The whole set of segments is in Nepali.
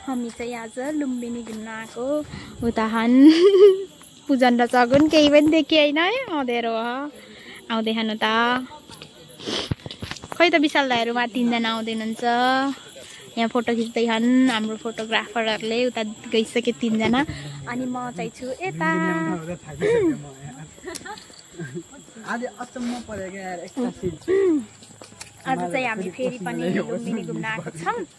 हामी चाहिँ आज लुम्बिनी घुम्न आएको उताहान पूजन र सगुन केही पनि देखिए होइन है अँधेरो आउँदैछन् उता खै त विशाल दाइहरू उहाँ 3 जना आउँदै हुनुहुन्छ यहाँ फोटो खिच्दैछन् हाम्रो फोटोग्राफरहरूले उता गइसके 3 जना अनि म चाहिँ छु यता आज चाहिँ हामी फेरि पनि लुम्बिनी घुम्न आएको छौँ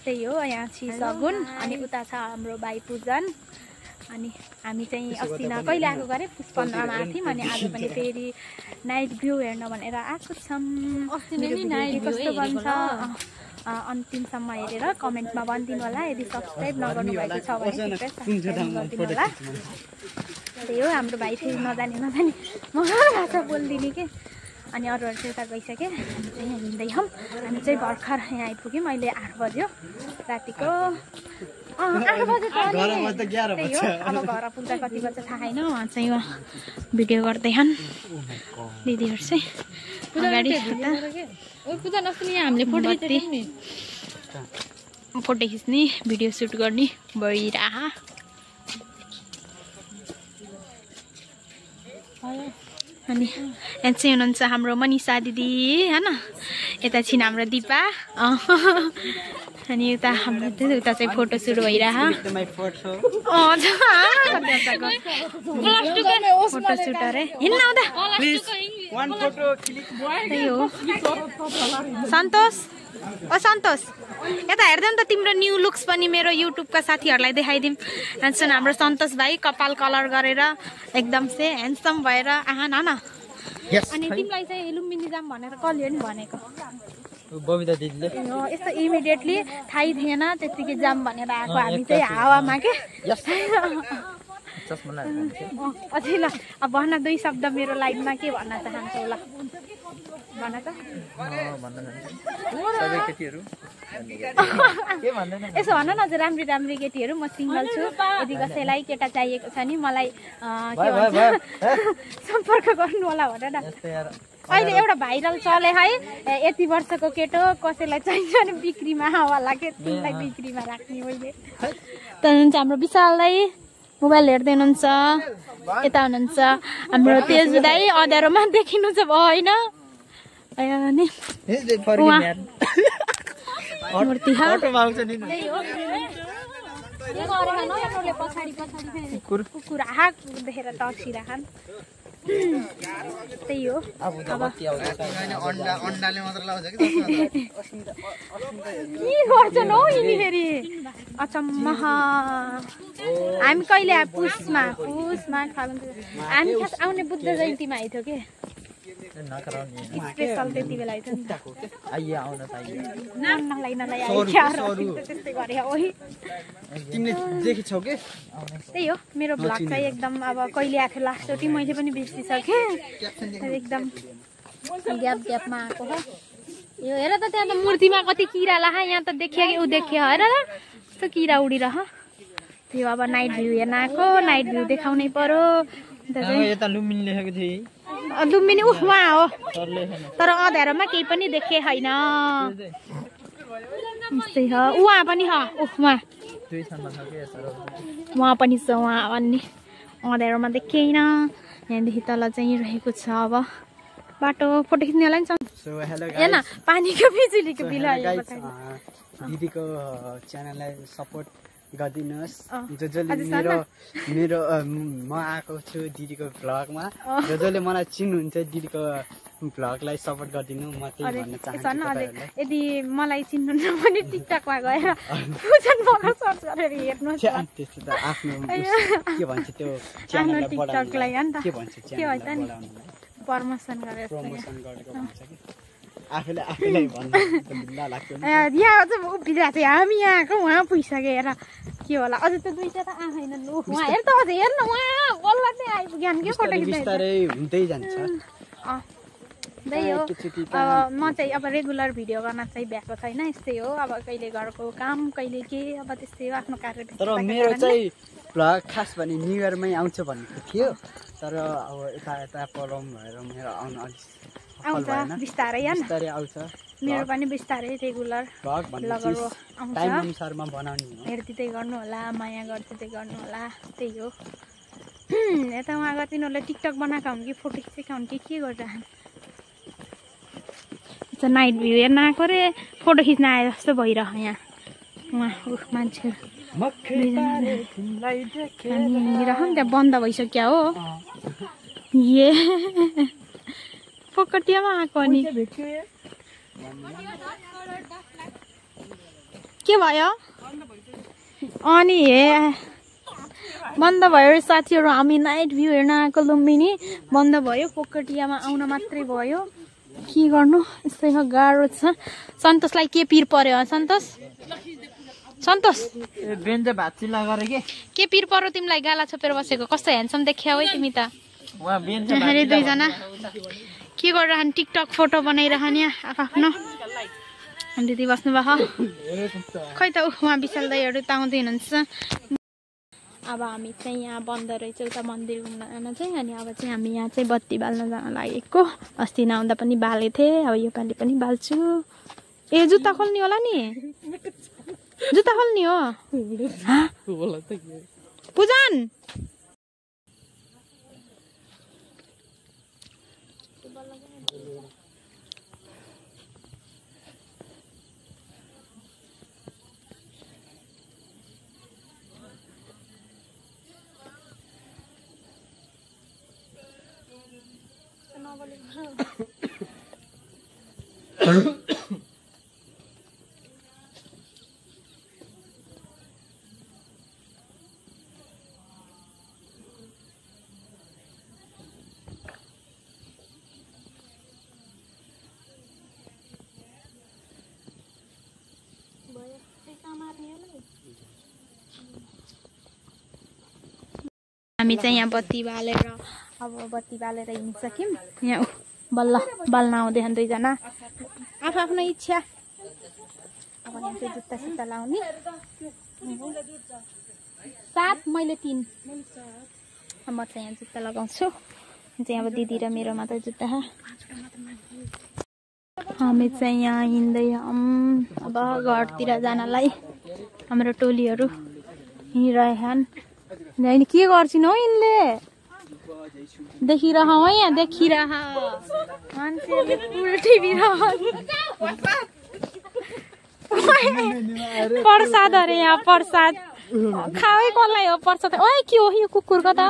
त्यही हो यहाँ छि सगुन अनि उता छ हाम्रो भाइ पूजन अनि हामी चाहिँ अस्ति न कहिले आएको गरे पुस 15 मा आएको थियौँ अनि आज पनि फेरि नाइट भ्यू हेर्न भनेर आएको छौँ अस्ति नै नाइट कस्तो बन्छ अन्तिमसम्म हेरेर कमेन्टमा भनिदिनु होला यदि सब्स्क्राइब नगर्नु भएको छ भने सब्स्क्राइब गरिदिनु होला त्यही हो हाम्रो भाइ फेरि नजाने भाषा बोलिदिने के अनि अरूहरू चाहिँ उता गइसके हामी चाहिँ यहाँ हिँड्दै छौँ हामी चाहिँ भर्खर यहाँ आइपुग्यौँ अहिले 8 बज्यो रातिको 8 बजे त त्यही हो अब घर पुग्दा कति बज्छ थाहा छैन उहाँ चाहिँ उहाँ भिडियो गर्दैछन् दिदीहरू चाहिँ अगाडि फोटो खिच्ने भिडियो सुट गर्ने भइरह अनि यहाँ चाहिँ हुनुहुन्छ हाम्रो मनिषा दिदी हैन यता छिन् हाम्रो दिपा अनि उता हाम्रो उता चाहिँ फोटो सुट भइरह फोटो सुट अरे हिँड्न आउँदा त्यही हो सन्तोष ओ सन्तोष यता हेर्दै त तिम्रो न्यू लुक्स पनि मेरो युट्युबका साथीहरूलाई देखाइदिउँ ह्यान्डसम हाम्रो सन्तोष भाइ कपाल कलर गरेर एकदम से ह्यान्डसम भएर आहा न अनि तिमीलाई चाहिँ लुम्बिनी जाम भनेर कसले नि भनेको बबिता दिदीले यस्तो इमिडिएटली थाहै थिएन त्यतिकै जाम भनेर आएको हामी चाहिँ हावामा के अझै ल अब भन 2 शब्द मेरो लाइफमा के भन्न चाहन्छौ ल भन त यसो भन न राम्री राम्री केटीहरू म सिङ्गल छु यदि कसैलाई केटा चाहिएको छ नि मलाई के भन्छ सम्पर्क गर्नु होला भनेर अहिले एउटा भाइरल चले है यति वर्षको केटो कसैलाई चाहिन्छ नि बिक्रीमा होला के तिमीलाई बिक्रीमा राख्ने मैले त हुन्छ हाम्रो विशाललाई मोबाइल हेर्दै हुनुहुन्छ यता हुनुहुन्छ हाम्रो तेज दाइ अँध्यारोमा देखिनु छ होइन अनि मूर्ति कुकुर आँख देखेर तर्सिराखन् त्यही हो के गर्छन् हौ यिनी फेरि अचम्म हामी कहिले पुसमा हामी खास आउने बुद्ध जयन्तीमा आइथ्यो के स्पेशल त्यति बेला आइथ्यो नि त्यही हो मेरो भ्लग चाहिँ एकदम अब कहिले आएको लास्टचोटि मैले पनि बिर्सिसकेँ एकदम ग्यापमा आएको हो यो हेर त त्यहाँ त मूर्तिमा कति किरा लाख यहाँ त देखियो कि ऊ देखियो हेर ल कस्तो किरा उडिरह त्यो अब नाइट भ्यू हेर्न आएको नाइट भ्यू देखाउनै पर्यो लुम्बिनी उहाँ हो तर अँध्यारोमा केही पनि देखे छैन उहाँ पनि उहाँ पनि छ उहाँ भन्ने अँध्यारोमा देखेन यहाँदेखि तल चाहिँ रहेको छ अब बाटो फोटो खिच्नेलाई पनि हेर्न पानीको बिजुलीको बिल दिदीको च्यानललाई सपोर्ट गरिदिनुहोस् जसले मेरो म आएको छु दिदीको भ्लगमा जसले मलाई चिन्नुहुन्छ दिदीको भ्लगलाई सपोर्ट गरिदिनु म त्यही भन्न चाहन्छु यदि मलाई चिन्नुहुन्छ भने टिकटकमा गएर पूजन भ्लग सर्च गरेर हेर्नुहोस् त्यस्तो त आफ्नो के भन्छ त्यो च्यानललाई टिकटकलाई हैन त के भन्छ च्यानललाई प्रमोसन गरेर गरेको भन्छ कि आफैलाई भन्नु भिल्ला लाग्छ यहाँ चाहिँ उभिरहेको थियो हामी यहाँ आएको उहाँ पुगिसक्यो हेर के होला अझै त 2 टा आएन लु उहाँ हेर त अझै हेर्न उहाँ बल्ल चाहिँ आइपुग्यो के फोटो खिच्दै बिस्तारै हुँदै जान्छ त्यही हो म चाहिँ अब रेगुलर भिडियो गर्न चाहिँ भ्याएको छैन यस्तै हो अब कहिले घरको काम कहिले के अब त्यस्तै हो आफ्नो कार्य तर मेरो चाहिँ भ्लग खास भने न्यू इयरमै आउँछ भनेको थियो तर अब यता प्रब्लम भएर मेरो आउन अलिक आउँछ बिस्तारै हैन बिस्तारै आउँछ मेरो पनि बिस्तारै रेगुलर भ्लग भन्ने ब्लगर चिज आउँछ टाइम अनुसारमा बनाउने हो हेर्दै गर्नु होला माया गर्दै गर्नु होला त्यही हो यता उहाँको तिनीहरूले टिकटक बनाएका हुन् कि फोटो खिचेका हुन् कि के गरिरहन् नाइट भ्यू हेर्न आएको रे फोटो खिच्न आए जस्तो भइरह यहाँ उहाँ मान्छेहरू त्यहाँ बन्द भइसक्यो हो ए पोकटियामा आएको अनि के भयो अनि हे बन्द भयो साथीहरू हामी नाइट भ्यू हेर्न आएको लुम्बिनी बन्द भयो पोकटियामा आउन मात्रै भयो के गर्नु यस्तै गाह्रो छ सन्तोषलाई के पिर पर्यो सन्तोष सन्तोष के पिर पर्यो तिमीलाई गाला छोपेर बसेको कस्तो ह्यान्डसम देखिया है तिमी त दुईजना के गरिरहन् टिकटक फोटो बनाइरहन् यहाँ आफ्नो दिदी बस्नु भयो खै त उहाँ विशाल दाईहरू त आउँदै हुनुहुन्छ अब हामी चाहिँ यहाँ बन्द रहेछ उता मन्दिर घुम्न चाहिँ अनि अब चाहिँ हामी यहाँ चाहिँ बत्ती बाल्न जान लागेको अस्ति नआउँदा पनि बालेको थिएँ अब योपालि पनि बाल्छु ए जुत्ता खोल्ने होला नि जुत्ता खोल्ने हो पूजन हामी चाहिँ यहाँ बत्ती बालेर अब बत्ती बालेर हिँडिसक्यौँ यहाँ बल्ल बाल्न आउँदैछन् दुईजना आफ्नो इच्छा अब यहाँ चाहिँ जुत्ता सुत्ता लाउने 7 मैले 3 म चाहिँ यहाँ जुत्ता लगाउँछु चाहिँ अब दिदी र मेरो मात्र जुत्ता हामी चाहिँ यहाँ हिँड्दै अब घरतिर जानलाई हाम्रो टोलीहरू हिँडिरहेछन् के गर्छिन् हौ यिनले देखिरह है यहाँ देखिरह मान्छेले उल्टी प्रसाद अरे यहाँ प्रसाद खावै कसलाई हो प्रसाद ओ के हो यो कुकुरको त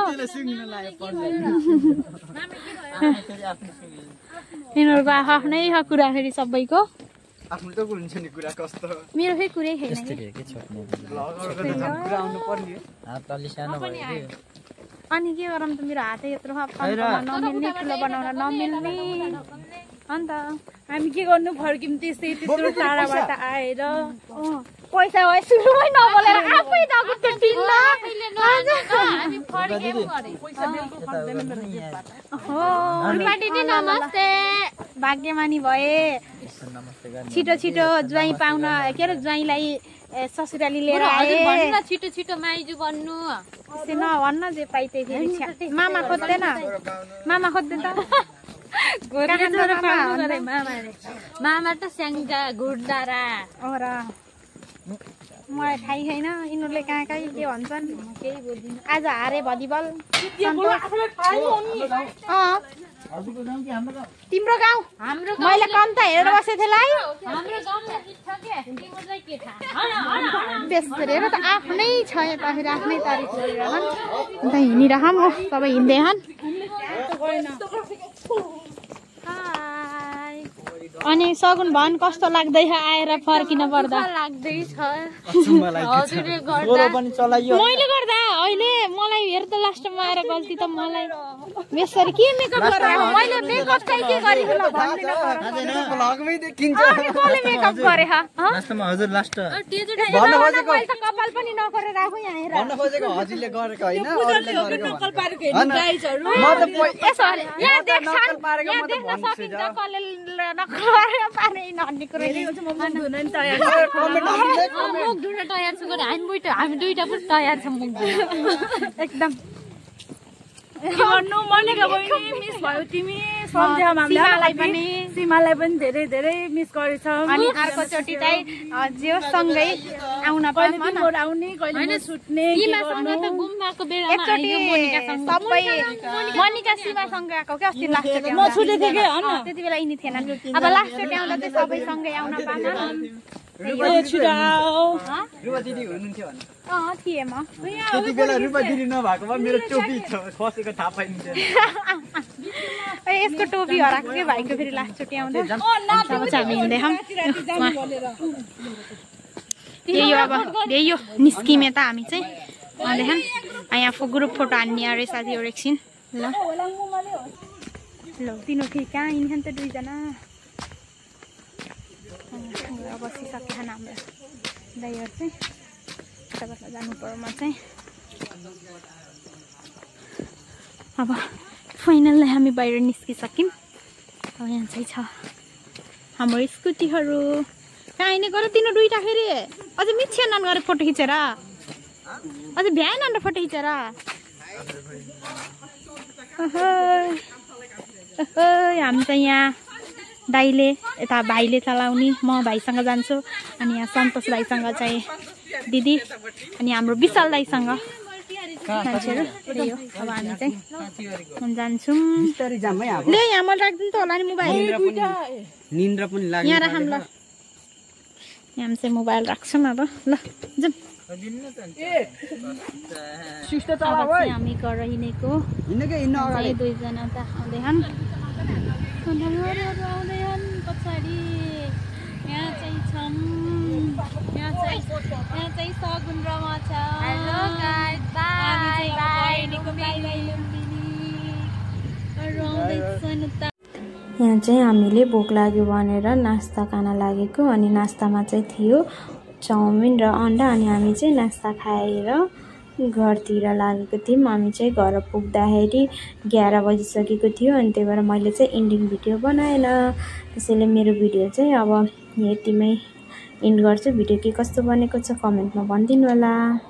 यिनीहरूको आफ्नै कुरा फेरि सबैको आफ्नो त हुन्छ नि कुरा कस्तो मेरो फेरि कुरै छैन अनि के गरौँ त मेरो हातै यत्रो नमिल्ने ठुलो बनाउन नमिल्ने अन्त हामी के गर्नु फर्कियौँ त्यस्तै त्यत्रो टाढाबाट आएर पैसा भयो सुरुमै नबोलेर आफै नगुत्यो टिन्न नमस्ते भाग्यमानी भए छिटो छिटो ज्वाइँ पाउन के अरे ज्वाइँलाई ससुराली लिएर आए छिटो छिटो माइजू बन्नु नभन्न जे पाइ त्यही मामा खोज्दैन मामा खोज्दै त मामा त स्याङ्जा घुड्डारा मलाई थाहै छैन यिनीहरूले कहाँ कहाँ के भन्छन् केही बुझ्दिनँ आज हारे भलिबल तिम्रो गाउँ मैले कम त हेरेर बसेको थिएँ हेर त आफ्नै छ यताखेरि आफ्नै तारिफ गरिरहन् अन्त हिँडिरहन् सबै हिँड्दैछन् अनि सगुन भन कस्तो लाग्दैछ आएर फर्किन पर्दा लाग्दैछ मैले गर्दा अहिले मलाई हेर त लास्टमा आएर गल्ती त मलाई बेसरी के मेकअप गरेर मैले मेकअप चाहिँ के गरेको ल भन्दिन भ्लगमै देखिन्छ अनि कसले मेकअप गरे ह लास्टमा हजुर लास्ट भन्न खोजेको मैले त कपाल पनि नगरेर आफू यहाँ हेर भन्न खोजेको हजुरले गरेको हैन अरूले गरेको नकल पारेको हेर्नु गाइजहरु म त यसरी यहाँ देख्छ नकल पारेको यहाँ म त देख्न भन्छु सकिन्छ कसले नकल गरेर पारे नन्ने कुरा म मुख धुन नि तयार मुख धुन तयार छु गरे हामी दुईटा पनि तयार छौं मुख धुन एकदम गर्नु मनेका बहिनी मिस भयो तिमी सीमालाई पनि धेरै धेरै मिस गरेछौँ। अनि अर्कोचोटि चाहिँ जो सँगै आउन आउने कहिले छुट्ने एकचोटि सबै मनिका सीमासँग आएको क्या अस्ति लास्टचोटि म छुटेको थिएँ कि त्यति बेला यिनी थिएन अब लास्टचोटि आउँदा चाहिँ सबै सँगै आउन पाएन रुपा दिदी हुनुहुन्थ्यो भने थिएँ म त्यति बेला रुपा दिदी नभएको भए मेरो टोपी खसेको थाहा पाइन्थ्यो यसको टोपी हराएको के भाइको फेरि लास्टचोटि आउँदा अब चाहिँ हामी हिँड्दैछौँ यही हो निस्किमे त हामी चाहिँ देखौँ यहाँ ग्रुप फोटो हान्ने अरे साथीहरू एकछिन ल तिनीहरू फेरि कहाँ हिँड्छन् त दुईजना बसिसकेछन् हाम्रो दाइहरू चाहिँ कता कता जानु पर्यो म चाहिँ अब फाइनल्ली हामी बाहिर निस्किसक्यौँ अब यहाँ चाहिँ छ हाम्रो स्कुटीहरू कहाँ हिँडेको र तिनीहरू दुइटा फेरि अझै मिच्छेनन् गरे फोटो खिचेर अझै भ्याएन फोटो खिचेर हामी चाहिँ यहाँ दाइले यता भाइले चलाउने म भाइसँग जान्छु अनि यहाँ सन्तोष भाइसँग चाहिँ दिदी अनि हाम्रो विशाल दाइसँग मान्छेहरू त्यही हो अब हामी चाहिँ जान्छौँ ल यहाँ मैले राखिदिनु त होला नि मोबाइल निन्द्रा पनि लाग्यो यहाँ राखौँ ल यहाँ चाहिँ मोबाइल राख्छौँ अब ल जाउँ हामी घर हिँडेको दुईजना त आउँदैछन् आउँदैछन् पछाडि यहाँ चाहिँ छौँ यहाँ चाहिँ सगुन र म छ यहाँ चाहिँ हामीले भोक लाग्यो भनेर नास्ता खान लागेको अनि नास्तामा चाहिँ थियो चाउमिन र अन्डा अनि हामी चाहिँ नास्ता खाएर घरतिर लागेको थियौँ हामी चाहिँ घर पुग्दाखेरि 11 बजिसकेको थियो अनि त्यही भएर मैले चाहिँ इन्डिङ भिडियो बनाएन त्यसैले मेरो भिडियो चाहिँ अब यतिमै इन्ड गर्छु भिडियो के कस्तो बनेको छ कमेन्टमा भनिदिनु होला।